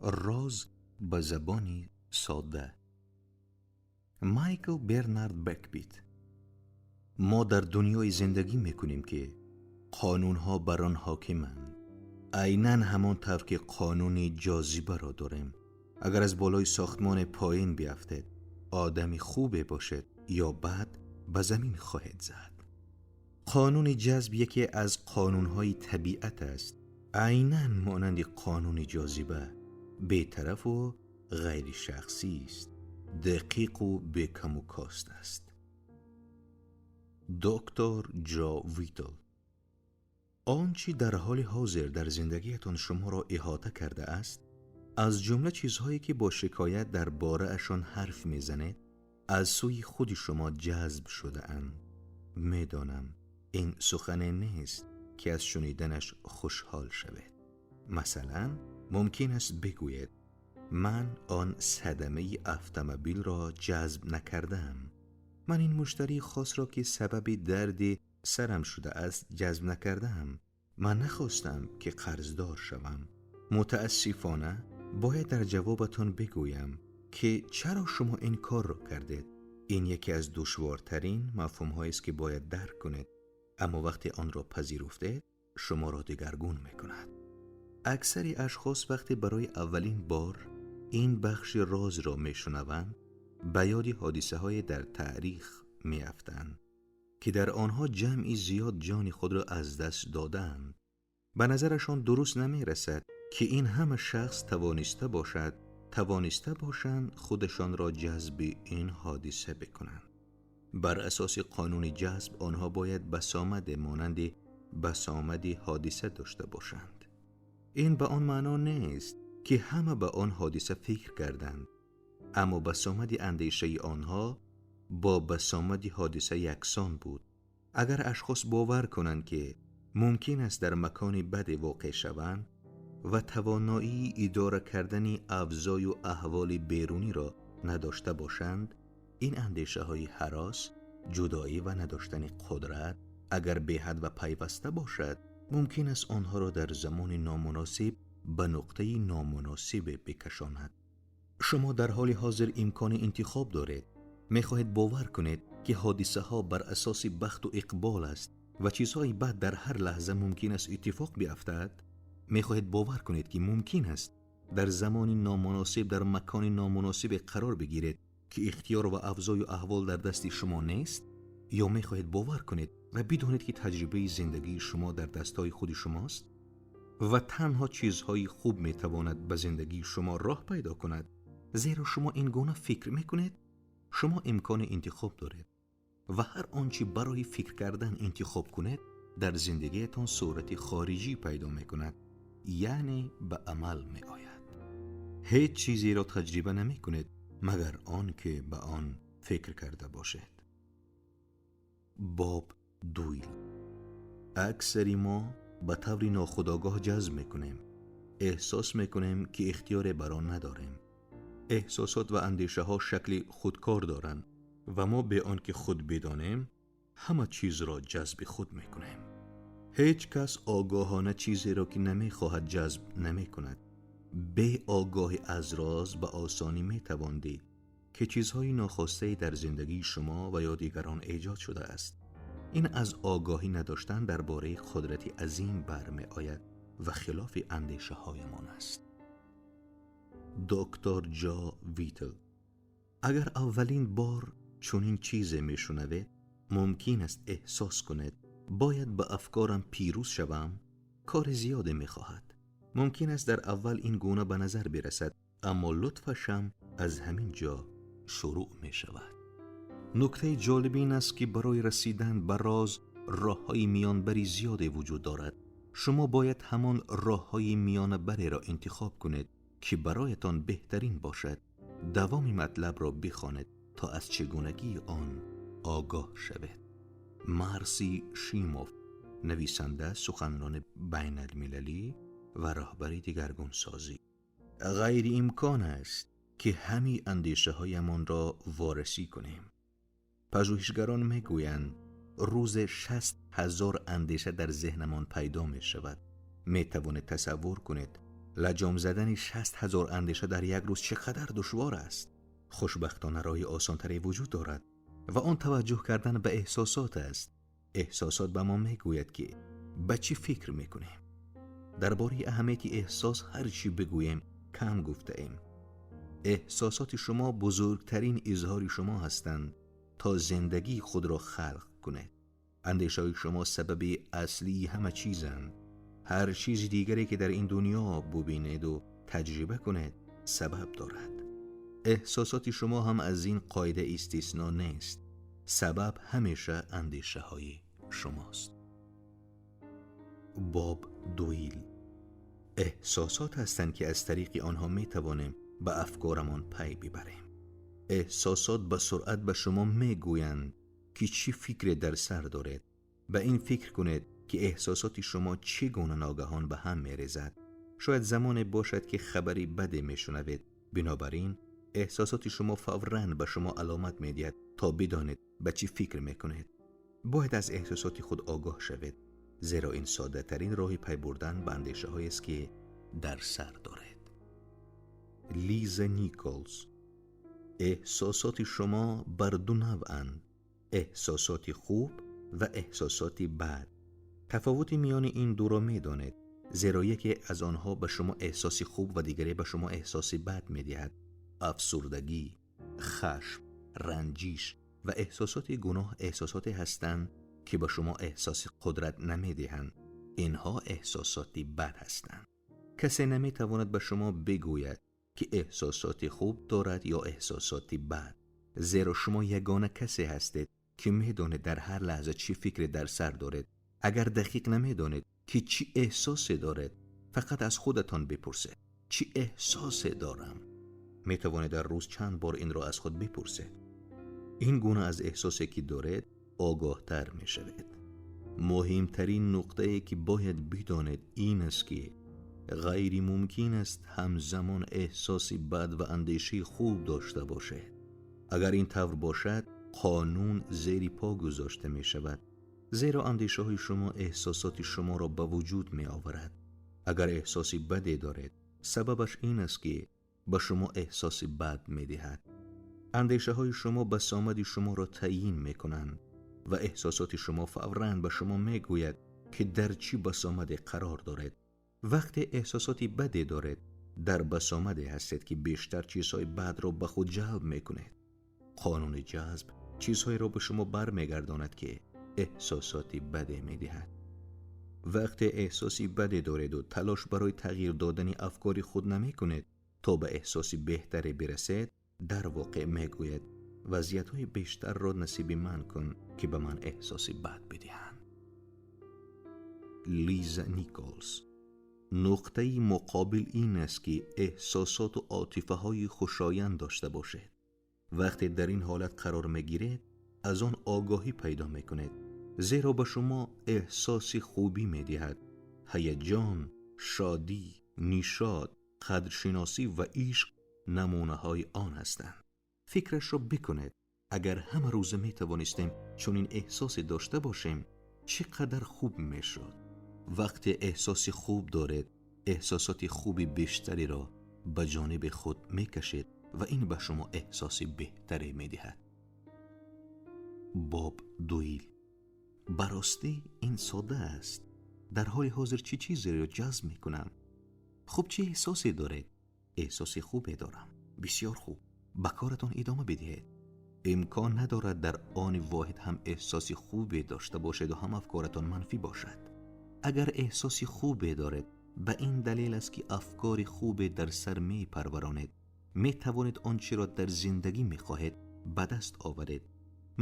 Роз ба забони содда. Майкл Бернард Бекбит. Мо дар дунёи зиндагӣ мекунем, ки қонунҳо бар он ҳокиманд. Айнан ҳамон тавр ки қонуни ҷозибаро дорем. Агар аз болои сохтмон поён биафтед, одами хубе бошед ё бад, ба замин хоҳед зад. Қонуни ҷазб яке аз қонунҳои табиат аст. Айнан монанди қонуни ҷозиба бетарафу ғайришахсӣ аст, дақиқу бекаму кост аст. Доктор Ҷо Витл. Он чӣ дар ҳоли ҳозир дар зиндагиятон шуморо иҳота кардааст, аз ҷумла чизҳое ки бо шикоят дар бораашон ҳарф мезанед, аз сӯи худи шумо ҷазб шудаанд. Медонам, ин сухане нест ки аз шуниданаш хушҳол шавед. Масалан, мумкин аст бигӯед: ман он садамаи автомобилро ҷазб накардам. Ман ин муштарии хосро, ки сабаби дарди сарам шудааст, ҷазб накардам. Ман нахостам, ки қарздор шавам. Мутаассифона, бояд дар ҷавобатон бигӯям, ки чаро шумо ин корро кардед. Ин яке аз душвортарин мафҳумҳоест, ки бояд дарк кунед, аммо вақте онро пазируфтед, шуморо дигаргун мекунад. Аксари ашхос вақте барои аввалин бор ин бахши розро мешунаванд, ба ёди ҳодисаҳое дар таърих меафтанд, ки дар онҳо ҷамъи зиёд ҷони худро аз даст додаанд. Ба назарашон дуруст намерасад, ки ин ҳама шахс тавониста бошанд худашонро ҷазби ин ҳодиса бикунанд. Бар асоси қонуни ҷазб онҳо бояд басомаде монанди басомади ҳодиса дошта бошанд. Ин ба он маъно нест, ки ҳама ба он ҳодиса фикр карданд, аммо басомади андешаи онҳо бо басомади ҳодиса яксон буд. Агар ашхос бовар кунанд, ки мумкин аст дар макони баде воқеъ шаванд ва тавоноии идора кардани авзою аҳволи беруниро надошта бошанд, ин андешаҳои ҳарос, ҷудоӣ ва надоштани қудрат агар беҳад ва пайваста бошад, мумкин аст онҳоро дар замони номуносиб ба нуқтаи номуносибе бикашонад. Шумо дар ҳоли ҳозир имкони интихоб доред. Мехоҳед бовар кунед, ки ҳодисаҳо бар асоси бахту иқбол аст ва чизҳои бад дар ҳар лаҳза мумкин аст иттифоқ биафтад? Мехоҳед бовар кунед, ки мумкин аст дар замони номуносиб дар макони номуносибе қарор бигиред, ки ихтиёр ва авзою аҳвол дар дасти шумо нест? Ё мехоҳед бовар кунед ва бидонед, ки таҷрибаи зиндагии шумо дар дастҳои худи шумост ва танҳо чизҳои хуб метавонад ба зиндагии шумо роҳ пайдо кунад, зеро шумо ин гуна фикр мекунед? Шумо имкони интихоб доред ва ҳар он чӣ барои фикр кардан интихоб кунед, дар зиндагиятон сурати хориҷӣ пайдо мекунад, яъне ба амал меояд. Ҳеҷ чизеро таҷриба намекунед, магар он ки ба он фикр карда бошед. Боб Дуйл. Аксари мо ба таври нохудогоҳ ҷазб мекунем. Эҳсос мекунем, ки ихтиёре бар он надорем. Эҳсосот ва андешаҳо шакли худкор доранд ва мо бе он ки худ бидонем, ҳама чизро ҷазби худ мекунем. Ҳеҷ кас огоҳона чизеро, ки намехоҳад, ҷазб намекунад. Бе огоҳӣ аз роз ба осонӣ метавон дид, ки чизҳои нохостае дар зиндагии шумо ва ё дигарон эҷод шудааст. Ин аз огоҳӣ надоштан дар бораи қудрати азим бармеояд ва хилофи андешаҳоямон аст. Доктор Ҷо Витл. Агар аввалин бор чунин чизе мешунавед, мумкин аст эҳсос кунед: бояд ба афкорам пирӯз шавам, кори зиёде мехоҳад. Мумкин аст дар аввал ин гуна ба назар бирасад, аммо лутфашам аз ҳамин ҷо шурӯъ мешавад. Нуктаи ҷолиб ин аст, ки барои расидан ба роз роҳҳои миёнбари зиёде вуҷуд дорад. Шумо бояд ҳамон роҳҳои миёнабареро интихоб кунед, ки бароятон беҳтарин бошад. Давоми матлабро бихонед, то аз чигунагии он огоҳ шавед. Марси Шимов, нависанда, суханрони байналмилалӣ ва роҳбари дигаргунсозӣ. Ғайриимкон аст, ки ҳамаи андешаҳоямонро ворасӣ кунем. Пажӯҳишгарон мегӯянд, рӯзе 60 000 андеша дар зеҳнамон пайдо мешавад. Метавонед тасаввур кунед, Лаҷом задани 60,000 андеша дар як рӯз чӣ қадар душвор аст. Хушбахтона роҳи осонтаре вуҷуд дорад ва он таваҷҷӯҳ кардан ба эҳсосот аст. Эҳсосот ба мо мегӯяд, ки ба чӣ фикр мекунем. Дар бораи аҳамияти эҳсос ҳар чӣ бигӯем кам гуфтаем. Эҳсосоти шумо бузургтарин изҳори шумо ҳастанд то зиндагии худро халқ кунед. Андешаҳои шумо сабаби аслии ҳама чизанд. Ҳар чизи дигаре ки дар ин дунё бубинед ва таҷриба кунед сабаб дорад. Эҳсосоти шумо ҳам аз ин қоида истисно нест. Сабаб ҳамеша андешаҳои шумост. Боб Дойл. Эҳсосот ҳастанд ки аз тариқи онҳо метавонем ба афкорамон пай бибарем. Эҳсосот ба суръат ба шумо мегӯянд ки чӣ фикре дар сар доред. Ба ин фикр кунед ки эҳсосоти шумо чӣ гуна ногаҳон ба ҳам мерезад. Шояд замоне бошад ки хабари баде мешунавед. Бинобар ин эҳсосоти шумо фавран ба шумо аломат медиҳад то бидонед ба чӣ фикр мекунед. Бояд аз эҳсосоти худ огоҳ шавед, зеро ин соддатарин роҳи пай бурдан ба андешаҳоест ки дар сар доред. Лиза Николс. Эҳсосоти шумо бар ду навъанд: эҳсосоти хуб ва эҳсосоти бад. Тафовути миёни ин дуро медонед, зеро яке аз онҳо ба шумо эҳсоси хуб ва дигаре ба шумо эҳсоси бад медиҳад. Афсурдагӣ, хашм, ранҷиш ва эҳсосоти гуноҳ эҳсосоте ҳастанд ки ба шумо эҳсоси қудрат намедиҳанд. Инҳо эҳсосоти бад ҳастанд. Касе наметавонад ба шумо бигӯяд ки эҳсосоти хуб дорад ё эҳсосоти бад, зеро шумо ягона касе ҳастед ки медонед дар ҳар лаҳза чӣ фикре дар сар доред. Агар дақиқ намедонед ки чӣ эҳсосе доред, фақат аз худатон бипурсед: чӣ эҳсосе дорам? Метавонед дар рӯз чанд бор инро аз худ бипурсед. Ин гуна аз эҳсосе ки доред огоҳтар мешавед. Муҳимтарин нуқтае ки бояд бидонед ин аст ки ғайримумкин аст ҳамзамон эҳсоси бад ва андешаи хуб дошта бошед. Агар ин тавр бошад, қонун зери по гузошта мешавад, зеро андешаҳои шумо эҳсосоти шуморо ба вуҷуд меоварад. Агар эҳсоси баде доред, сабабаш ин аст ки ба шумо эҳсоси бад медиҳад. Андешаҳои шумо басомади шуморо таъйин мекунанд ва эҳсосоти шумо фавран ба шумо мегӯяд ки дар чӣ басомаде қарор доред. Вақте эҳсосоти баде доред, дар басомаде ҳастед ки бештар чизҳои бадро ба худ ҷалб мекунед. Қонуни ҷазб чизҳоеро ба шумо бармегардонад ки эҳсосоти баде медиҳад. Вақте эҳсоси баде дореду талош барои тағйир додани афкори худ намекунед то ба эҳсоси беҳтаре бирасед, дар воқеъ мегӯяд: вазъиятҳои бештарро насиби ман кун ки ба ман эҳсоси бад бидиҳанд. Лиза Николс. Нуқтаи муқобил ин аст ки эҳсосоту отифаҳои хушоянд дошта бошед. Вақте дар ин ҳолат қарор мегиред, аз он огоҳӣ пайдо мекунед, зеро ба шумо эҳсоси хубӣ медиҳад. Ҳаяҷон, шодӣ, нишод, қадршиносӣ ва ишқ намунаҳои он ҳастанд. Фикрашро бикунед, агар ҳама рӯза метавонистем чунин эҳсосе дошта бошем, чӣ қадар хуб мешуд. Вақте эҳсоси хуб доред, эҳсосоти хуби бештареро ба ҷониби худ мекашед ва ин ба шумо эҳсоси беҳтаре медиҳад. Боб Дойл. Ба ростӣ ин сода аст. Дар ҳоли ҳозир чӣ чизеро ҷазб мекунам? Хуб, чӣ эҳсосе доред? Эҳсоси хубе дорам. Бисёр хуб. Ба коратон идома бидиҳед. Имкон надорад дар они воҳид ҳам эҳсоси хубе дошта бошед ва ҳам афкоратон манфӣ бошад. Агар эҳсоси хубе доред, ба ин далел аст ки афкори хубе дар сар мепарваронед. Метавонед он чиро дар зиндагӣ мехоҳед ба даст оваред.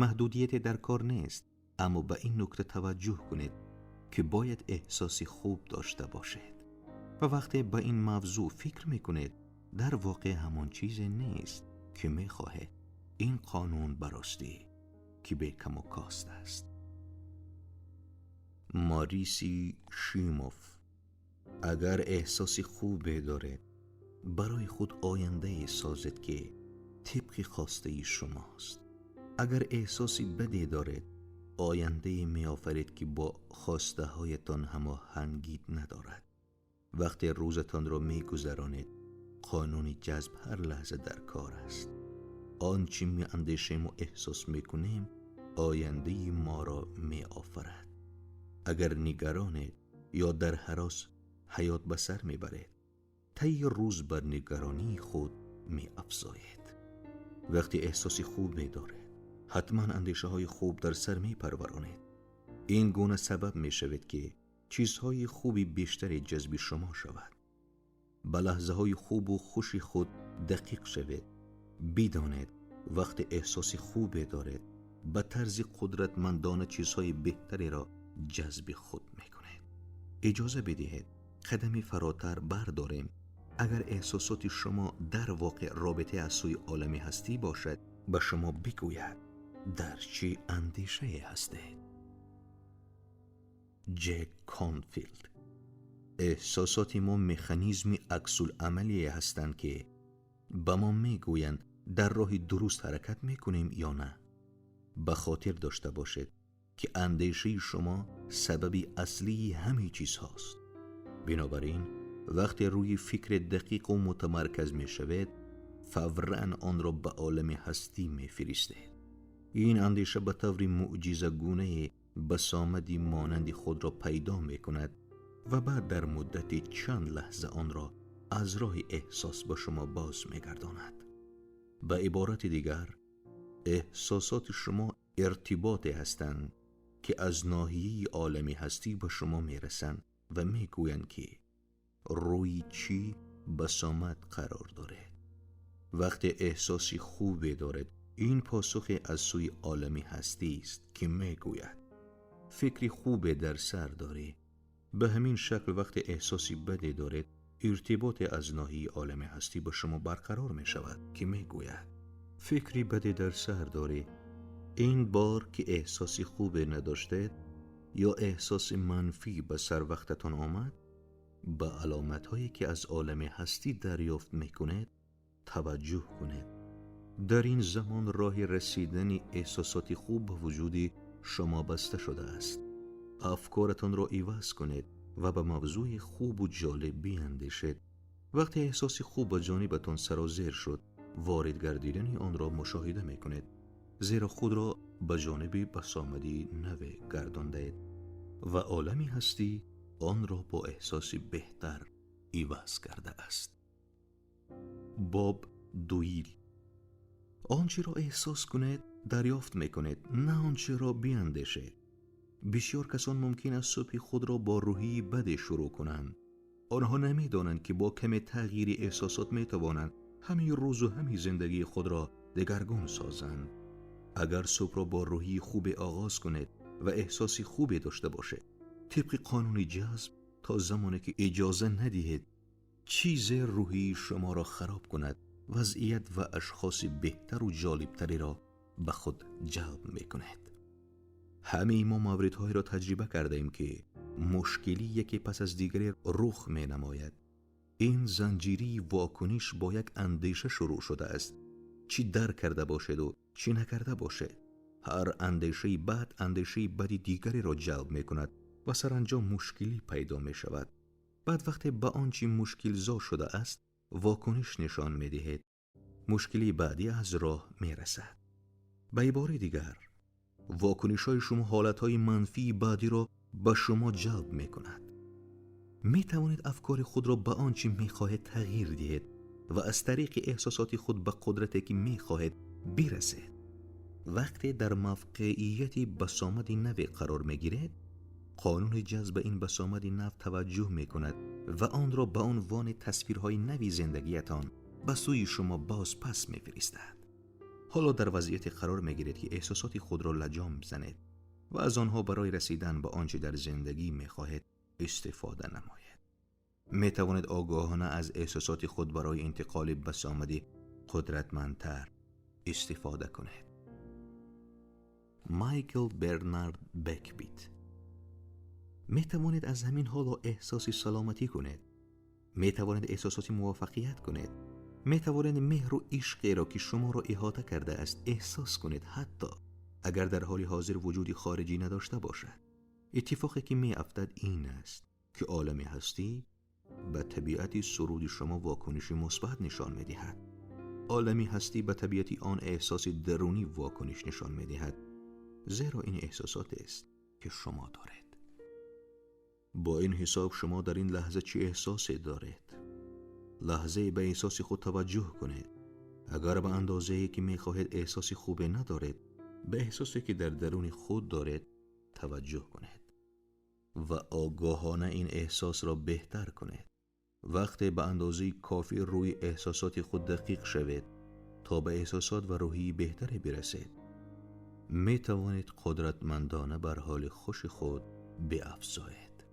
Маҳдудияте дар кор нест, аммо ба ин нукта таваҷҷӯҳ кунед ки бояд эҳсоси хуб дошта бошед. Ва вақте ба ин мавзӯъ фикр мекунед, дар воқеъ ҳамон чизе нест ки мехоҳед. Ин қонун ба ростӣ ки бекаму кост аст. Мориси Шимов. Агар эҳсоси хубе доред, барои худ ояндае созед ки тибқи хостаи шумост. Агар эҳсоси баде доред, ояндае меофаред ки бо хостаҳоятон ҳамоҳангӣ надорад. وقتی روزتان را می‌گذرانید، قانون جذب هر لحظه در کار است. آنچه می‌اندیشیم و احساس می‌کنیم آینده ما را می‌آفرد. اگر نگرانید یا در هراس حیات به سر می‌برید، طی روز بر نگرانی خود می‌افزایید. وقتی احساسی خوب می‌دارید، حتما اندیشه های خوب در سر می‌پرورانید. این گونه سبب می‌شود که چیزهای خوبی بیشتری جذب شما شود. به لحظه های خوب و خوش خود دقیق شوید. بدانید وقتی احساس خوبی دارید، به طرز قدرتمندانه چیزهای بهتری را جذب خود می‌کنید. اجازه بدهید قدمی فراتر برداریم. اگر احساسات شما در واقع رابطه از سوی عالم هستی باشد، به شما بگوید در چه اندیشه هستید. جک کانفیلد. احساسات ما مکانیزم عکس العملی هستند که به ما میگویند در راه درست حرکت میکنیم یا نه. به خاطر داشته باشید که اندیشه شما سبب اصلی همه چیز هاست. بنابراین وقتی روی فکر دقیق و متمرکز می شوید، فوراً آن را به عالم هستی می فرستید. این اندیشه به طور معجزه گونه بسامدی مانند خود را پیدا می کند و بعد در مدت چند لحظه آن را از راه احساس به شما باز می گرداند. به عبارت دیگر، احساسات شما ارتباطی هستند که از ناحیه عالم هستی به شما می رسند و می گویند که روی چی بسامد قرار دارد. وقتی احساسی خوبی دارد، این پاسخ از سوی عالم هستی است که می گوید فکری خوب در سر داری. به همین شکل وقتی احساسی بدی دارید، ارتباط از ناحیه عالم هستی با شما برقرار می شود که می گوید فکری بدی در سر داری. این بار که احساسی خوب نداشتید یا احساس منفی به سر وقتتان آمد، به علامت هایی که از عالم هستی دریافت می کنید توجه کنید. در این زمان راه رسیدن احساسات خوب به وجود شما بسته شده است. افکارتان را عوض کنید و به موضوع خوب و جالب بیندیشید. وقتی احساس خوب به جانبتان سرازیر شد، وارد گردیدن آن را مشاهده می کنید، زیرا خود را به جانب بسامدی نو گرداندید و عالم هستی آن را با احساس بهتر عوض کرده است. باب دویل. آنچه را احساس کنید دریافت میکنید، نه آنچه را بیندیشید. بسیار کسان ممکن است صبح خود را با روحی بد شروع کنند. آنها نمیدانند که با کم تغییر احساسات میتوانند همین روز و همین زندگی خود را دگرگون سازند. اگر صبح را با روحی خوب آغاز کنید و احساسی خوبی داشته باشید، طبق قانون جذب تا زمانی که اجازه ندهید چیز روحی شما را خراب کند، وضعیت و اشخاص بهتر و جالبتری را به خود جلب میکنید. همه ما موردهایی را تجربه کرده ایم که مشکلی یکی پس از دیگری رخ می نماید. این زنجیری واکنش با یک اندیشه شروع شده است. چی در کرده باشد و چی نکرده باشد، هر اندیشه بد اندیشه بد دیگری را جلب می کند و سرانجام مشکلی پیدا می شود. بعد وقتی به آنچه مشکل زا شده است واکنش نشان می دهید، مشکلی بعدی از راه می رسد. به عبارت دیگر، واکنش های شما حالت های منفی بعدی را به شما جلب می کند. می توانید افکار خود را به آنچه می خواهید تغییر دهید و از طریق احساسات خود به قدرتی که می خواهید برسید. وقتی در موقعیت بسامد نو قرار می گیرید، قانون جذب این بسامد نو توجه می کند و آن را به عنوان تصویرهای نوی زندگیتان به سوی شما باز پس می فرستد. حالا در وضعیت قرار می گیرید که احساسات خود را لجام بزنید و از آنها برای رسیدن به آنچه در زندگی می خواهید استفاده نمایید. می توانید آگاهانه از احساسات خود برای انتقال بسامد قدرتمندتر استفاده کنید. مایکل برنارد بکبیت. می توانید از همین حالا احساس سلامتی کنید. می توانید احساسات موفقیت کنید. می توانید مهر و عشقی را که شما را احاطه کرده است احساس کنید، حتی اگر در حال حاضر وجودی خارجی نداشته باشد. اتفاقی که می افتد این است که عالم هستی به طبیعت سرود شما واکنش مثبت نشان می‌دهد. عالمی هستی به طبیعت آن احساس درونی واکنش نشان می‌دهد، زیرا این احساسات است که شما دارید. با این حساب شما در این لحظه چه احساسی دارید؟ لحظه به احساس خود توجه کنید. اگر به اندازه‌ای که می‌خواهید احساس خوبی ندارید، به احساسی که در درون خود دارید توجه کنید و آگاهانه این احساس را بهتر کنید. وقتی به اندازه کافی روی احساسات خود دقیق شوید تا به احساسات و روحی بهتری برسید، می توانید قدرتمندانه بر حال خوش خود بیافزایید.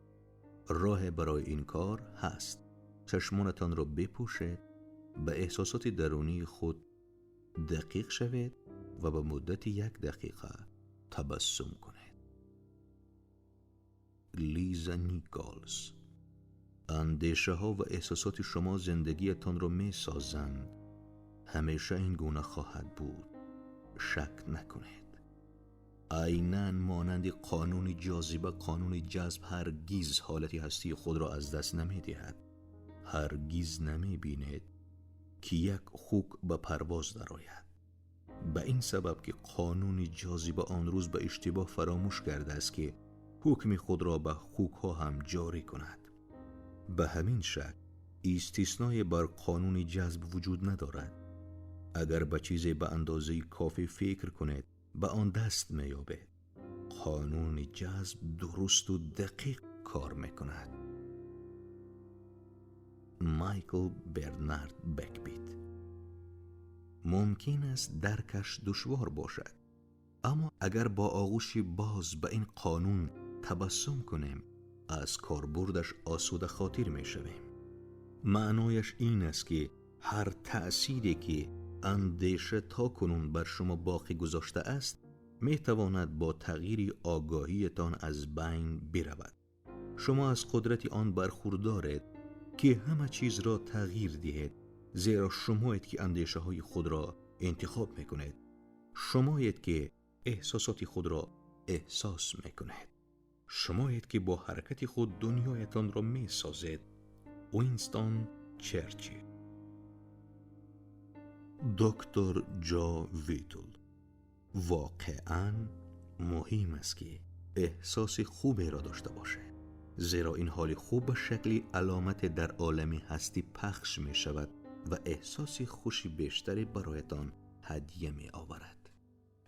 راه برای این کار هست. چشمانتان را بپوشید، به احساسات درونی خود دقیق شوید و به مدت 1 دقیقه تبسم کنید. لیزا نیکولز. اندیشه ها و احساسات شما زندگیتان را می سازند. همیشه این گونه خواهد بود. شک نکنید. عیناً مانند قانون جاذبه، قانون جذب هرگز حالت هستی خود را از دست نمی دهد. هرگز نمی بینید که یک خوک به پرواز درآید. به این سبب که قانون جاذبه آن روز به اشتباه فراموش کرده است که حکم خود را به خوک ها هم جاری کند. به همین شکل استثنای بر قانون جذب وجود ندارد. اگر به چیزی به اندازه کافی فکر کنید، به آن دست می‌یابید. قانون جذب درست و دقیق کار می‌کند. مایکل برنارد بکبیت. ممکن است درکش دشوار باشد، اما اگر با آغوش باز به این قانون تبسم کنیم، از کاربردش آسوده خاطر می‌شویم. معنایش این است که هر تأثیری که اندیشه تا کنون بر شما باقی گذاشته است، می‌تواند با تغییر آگاهیتان از بین برود. شما از قدرت آن برخوردارید که همه چیز را تغییر دهید، زیرا شمایید که اندیشه های خود را انتخاب می‌کنید. شمایید که احساسات خود را احساس می‌کنید. شمایید که با حرکت خود دنیایتان را می‌سازید. وینستون چرچیل. دکتر جا ویتل. واقعاً مهم است که احساس خوبی را داشته باشید، زیرا این حال خوب به شکل علامت در عالم هستی پخش می شود و احساس خوشی بیشتری برایتان هدیه می آورد.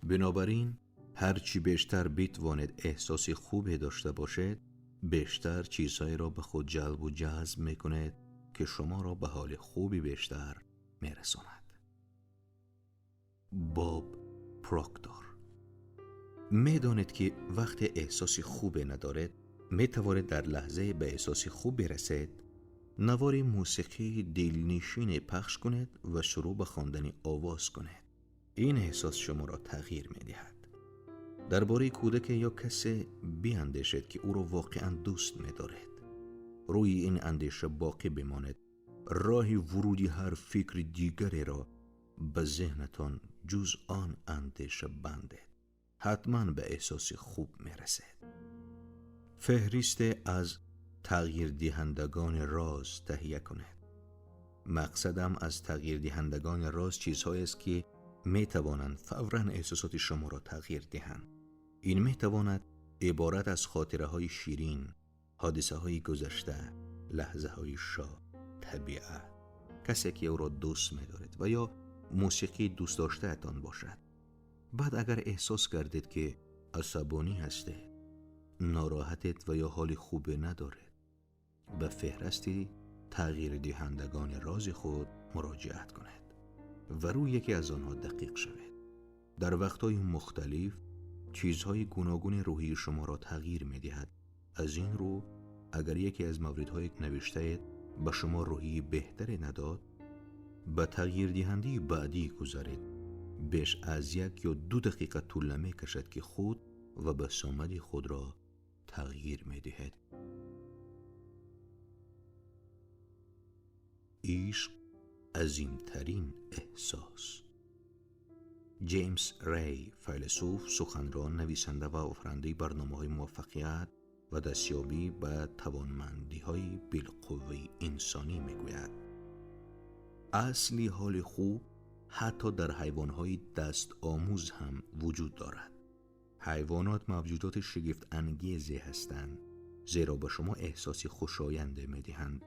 بنابراین هرچی بیشتر بتوانید احساس خوبی داشته باشید، بیشتر چیزهایی را به خود جلب و جذب می کنید که شما را به حال خوبی بیشتر می رساند. باب پروکتور. می دانید که وقت احساس خوبی ندارید، می توانید در لحظه به احساس خوب برسید. نوار موسیقی دلنشین پخش کنید و شروع به خواندن آواز کنید. این احساس شما را تغییر می دهد. درباره کودک یا کسی بیاندیشید که او را واقعا دوست می دارید. روی این اندیشه باقی بماند. راه ورودی هر فکر دیگری را به ذهنتان جز آن اندیشه بندید. حتما به احساس خوب می رسید. فهرست از تغییر دهندگان راز تهیه کنید. مقصدم از تغییر دهندگان راز چیزهایی است که می توانند فوراً احساسات شما را تغییر دهند. این می تواند عبارت از خاطره های شیرین، حادثه های گذشته، لحظه های شاد، طبیعت، کسی که او را دوست می دارید و یا موسیقی دوست داشته تان باشد. بعد اگر احساس کردید که عصبانی هستید، ناراحتید و یا حال خوبی ندارید، به فهرست تغییر دهندگان راز خود مراجعت کنید و روی یکی از آنها دقیق شوید. در وقتهای مختلف چیزهای گوناگون روحی شما را تغییر می دهد. از این رو اگر یکی از موردهای نوشته به شما روحی بهتری نداد، به تغییر دهنده بعدی گذارید. بیش از 1 یا 2 دقیقه طول نمی کشد که خود و بسامد خود را تغییر می دهد. عشق عظیمترین احساس. جیمز ری، فیلسوف، سخنران، نویسنده و آفریننده برنامه‌های موفقیت و دستیابی به توانمندی‌های بالقوه انسانی می‌گوید. اصلی حال خوب حتی در حیوان‌های دست آموز هم وجود دارد. حیوانات موجودات شگفت انگیزی هستند، زیرا به شما احساسی خوشایند می‌دهند.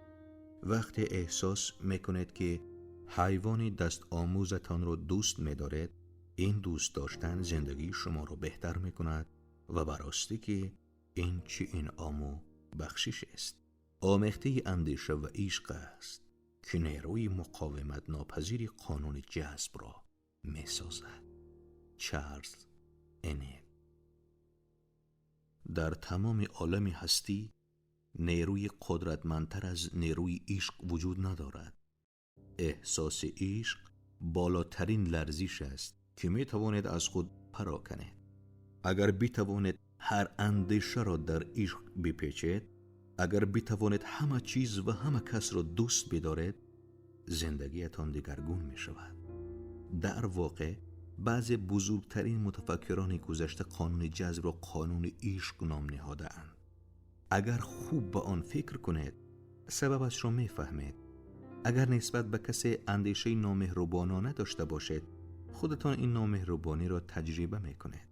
وقتی احساس می‌کنید که حیوان دست آموزتان را دوست می‌دارد، این دوست داشتن زندگی شما را بهتر می‌کند و براستی که این چه انعام و بخشش است. آمیخته اندیشه و عشق است که نیروی مقاومت ناپذیر قانون جذب را می‌سازد. چارلز انل. در تمام عالم هستی نیروی قدرتمندتر از نیروی عشق وجود ندارد. احساس عشق بالاترین لرزش است که می توانید از خود پراکنید. اگر بتوانید هر اندیشه را در عشق بپیچید، اگر بتوانید همه چیز و همه کس را دوست بدارید، زندگیتان دگرگون می شود. در واقع بعضی بزرگترین متفکران گذشته قانون جذب را قانون عشق نام نهاده‌اند. اگر خوب به آن فکر کنید، سببش را می‌فهمید. اگر نسبت به کسی اندیشه نامهربانانه داشته باشید، خودتان این نامهربانی را تجربه می‌کنید.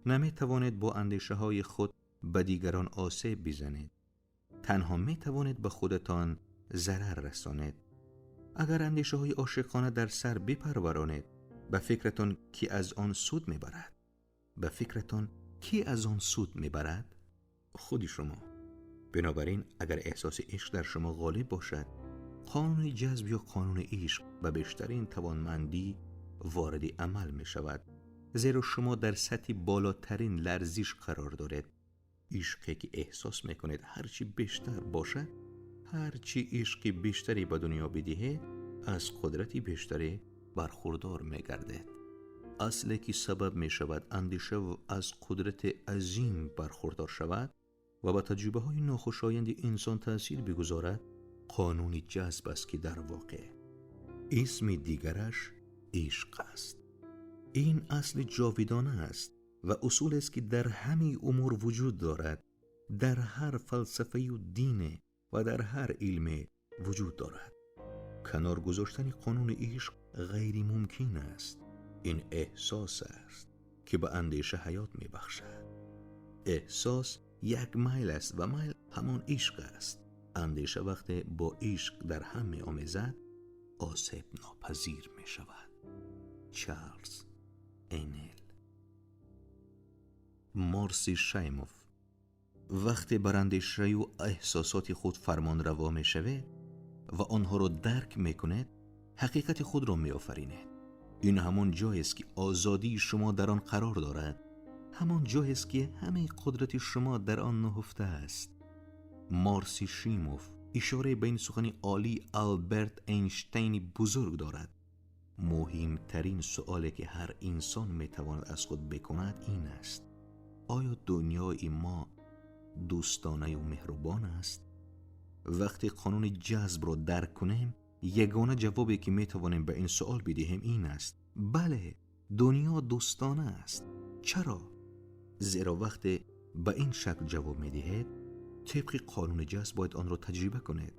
نمی‌توانید با اندیشه‌های خود به دیگران آسیب بزنید. تنها می‌توانید به خودتان ضرر رسانید. اگر اندیشه‌های عاشقانه در سر بپرورانید، به فکرتان کی از آن سود می‌برد؟ به فکرتان کی از آن سود می‌برد؟ خودی شما. بنابراین اگر احساس عشق در شما غالب باشد، قانون جذب یا قانون عشق به بیشترین توانمندی وارد عمل می شود، زیرا شما در سطح بالاترین لرزش قرار دارید. عشقی که احساس می کنید هرچی بیشتر باشد، هرچی عشق بیشتری به دنیا بدهید، از قدرت بیشتری برخوردار می گردید. اصلی که سبب می شود اندیشه از قدرت عظیم برخوردار شود و به تجربه های ناخوشایند انسان تاثیر بگذارد، قانون جذب است که در واقع اسم دیگرش عشق است. این اصل جاودانه است و اصول است که در همه امور وجود دارد، در هر فلسفه و دین و در هر علم وجود دارد. کنار گذاشتن قانون عشق غیر ممکن است. این احساس است که به اندیشه حیات می بخشد. احساس یک میل است و میل همان عشق است. اندیشه وقتی با عشق در هم می آمیزد، آسیب ناپذیر می شود. چارلز انل. مارسی شایموف. وقتی بر اندیشه و احساسات خود فرمان روا می شود و آنها را درک می کند، حقیقت خود را می آفرینید. این همان جایی است که آزادی شما در آن قرار دارد، همان جایی است که همه قدرت شما در آن نهفته است. مارسی شیموف اشاره به این سخن عالی آلبرت اینشتین بزرگ دارد. مهمترین سوالی که هر انسان میتواند از خود بکند این است: آیا دنیای ما دوستانه و مهربان است؟ وقتی قانون جذب را درک کنیم، یگانه جوابی که میتوانیم به این سوال بدهیم این است: بله، دنیا دوستانه است. چرا؟ زیرا وقتی به این شکل جواب میدهید، طبق قانون جذب باید آن را تجربه کنید.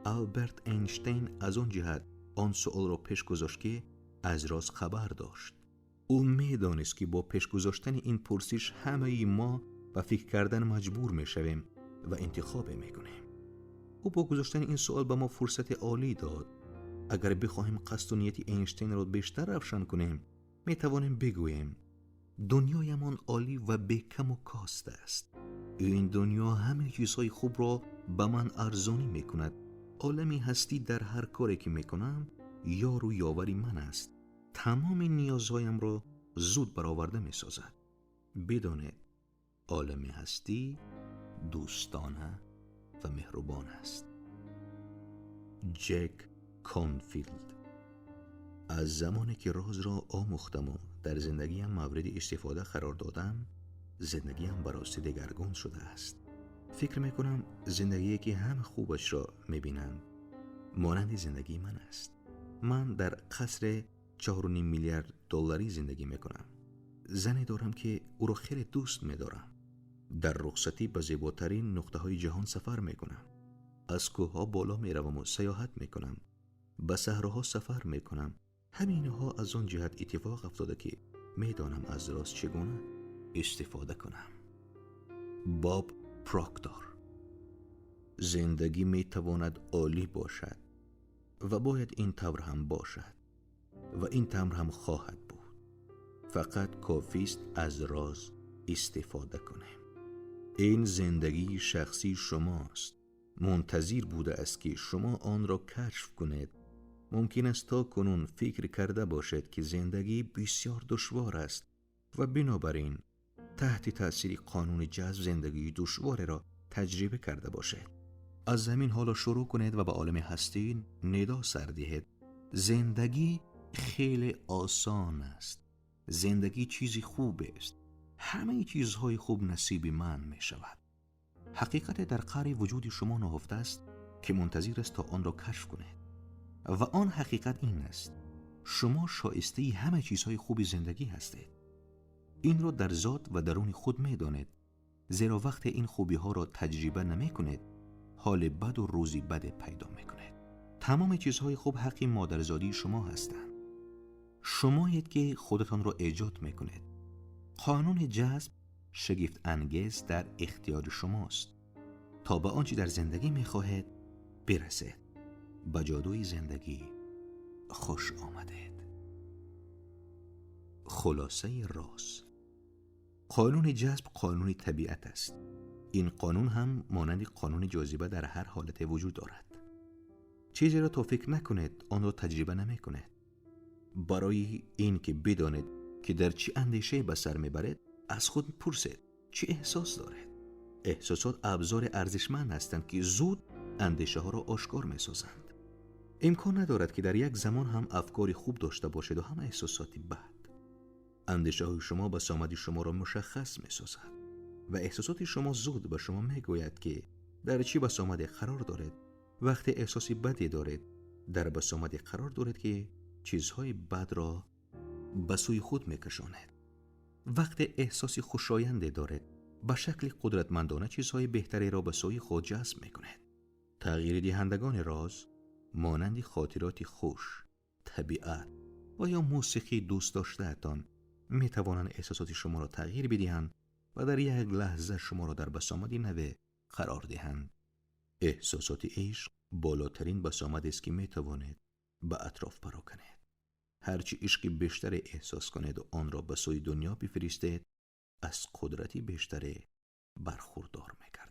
آلبرت اینشتین از آن جهت آن سوال را پیش گذاشت که از راز خبر داشت. او میدانست که با پیش گذاشتن این پرسش همه ما به فکر کردن مجبور میشویم و انتخاب میکنیم. او با گذاشتن این سوال به ما فرصت عالی داد. اگر بخواهیم قصد و نیت اینشتین را بیشتر روشن کنیم، میتوانیم بگوییم دنیایمان عالی و بیکم و کاست است. این دنیا همه چیزهای خوب را به من ارزانی میکند. عالمی هستی در هر کاری که میکنم یار و یاوری من است. تمام نیازهایم را زود برآورده میسازد. بدانید عالم هستی دوستانه و مهربان است. جک کانفیلد. از زمانی که راز را آموختم و در زندگیم مورد استفاده قرار دادم، زندگیم براستی دگرگون شده است. فکر میکنم زندگی که همه خوبش را میبینند مانند زندگی من است. من در قصر 4.5 میلیارد دلاری زندگی میکنم. زنی دارم که او را خیلی دوست میدارم. Дар рухсатӣ ба зеботарин нуқтаҳои ҷаҳон сафар мекунам. Аз кӯҳҳо боло меравам ва саёҳат мекунам. Ба саҳроҳо сафар мекунам. Ҳаминҳо аз он ҷиҳат иттифоқ афтода ки медонам аз роз чӣ гуна истифода кунам. Боб Проктор. Зиндагӣ метавонад олӣ бошад ва бояд ин тавр ҳам бошад ва ин тавр ҳам хоҳад буд. Фақат кофист аз роз истифода кунем. Ин зиндагии шахсии шумост. Мунтазир буда аст ки шумо онро кашф кунед. Мумкин аст то кунун фикр карда бошед ки зиндагӣ бисёр душвор аст ва бинобар ин таҳти таъсири қонуни ҷазб зиндагии душвореро таҷриба карда бошед. Аз замин ҳоло шурӯъ кунед ва ба олами ҳастӣ нидо сар диҳед. Зиндагӣ хеле осон аст. Зиндагӣ чизи хуб аст. Ҳамаи чизҳои хуб насиби ман мешавад. Ҳақиқате дар қаъри вуҷуди шумо нуҳуфта аст ки мунтазир аст то онро кашф кунед. Ва он ҳақиқат ин аст: шумо шоистаи ҳама чизҳои хуби зиндагӣ ҳастед. Инро дар зот ва даруни худ медонед, зеро вақте ин хубиҳоро таҷриба намекунед, ҳоли баду рӯзи баде пайдо мекунед. Тамоми чизҳои хуб ҳаққи модарзодии шумо ҳастанд. Шумоед ки худатонро эҷод мекунед. Қонуни ҷазб шигифтангез дар ихтиёри шумост то ба он чи дар зиндагӣ мехоҳед бирасед. Ба ҷодуи зиндагӣ хуш омадед. Хулосаи роз. Қонуни ҷазб қонуни табиат аст. Ин қонун ҳам монанди қонуни ҷозиба дар ҳар ҳолате вуҷуд дорад. Чизеро то фикр накунед, онро таҷриба намекунед. Барои ин ки бидонед ки дар чӣ андешае ба сар мебаред, аз худ пурсед чӣ эҳсос доред. Эҳсосот абзори арзишманд ҳастанд ки зуд андешаҳоро ошкор месозанд. Имкон надорад ки дар як замон ҳам афкори хуб дошта бошед ва ҳам эҳсосоти бад. Андешаҳои шумо басомади шуморо мушаххас месозад ва эҳсосоти шумо зуд ба шумо мегӯяд ки дар чӣ басомаде қарор доред. Вақте эҳсоси баде доред, дар басомаде қарор доред ки чизҳои бадро ба сӯи худ мекашонед. Вақте эҳсоси хушоянде доред, ба шакли қудратмандона чизҳои беҳтареро ба сӯи худ ҷазб мекунед. Тағйирдиҳандагони роз монанди хотироти хуш, табиат ва ё мусиқии дӯст доштаатон метавонанд эҳсосоти шуморо тағйир бидиҳанд ва дар як лаҳза шуморо дар басомади наве қарор диҳанд. Эҳсосоти ишқ болотарин басомадест ки метавонед ба атроф пароканед. Ҳарчи ишқи бештаре эҳсос кунед ва онро ба сӯи дунё бифиристед, аз қудрати бештаре бархурдор мегардед.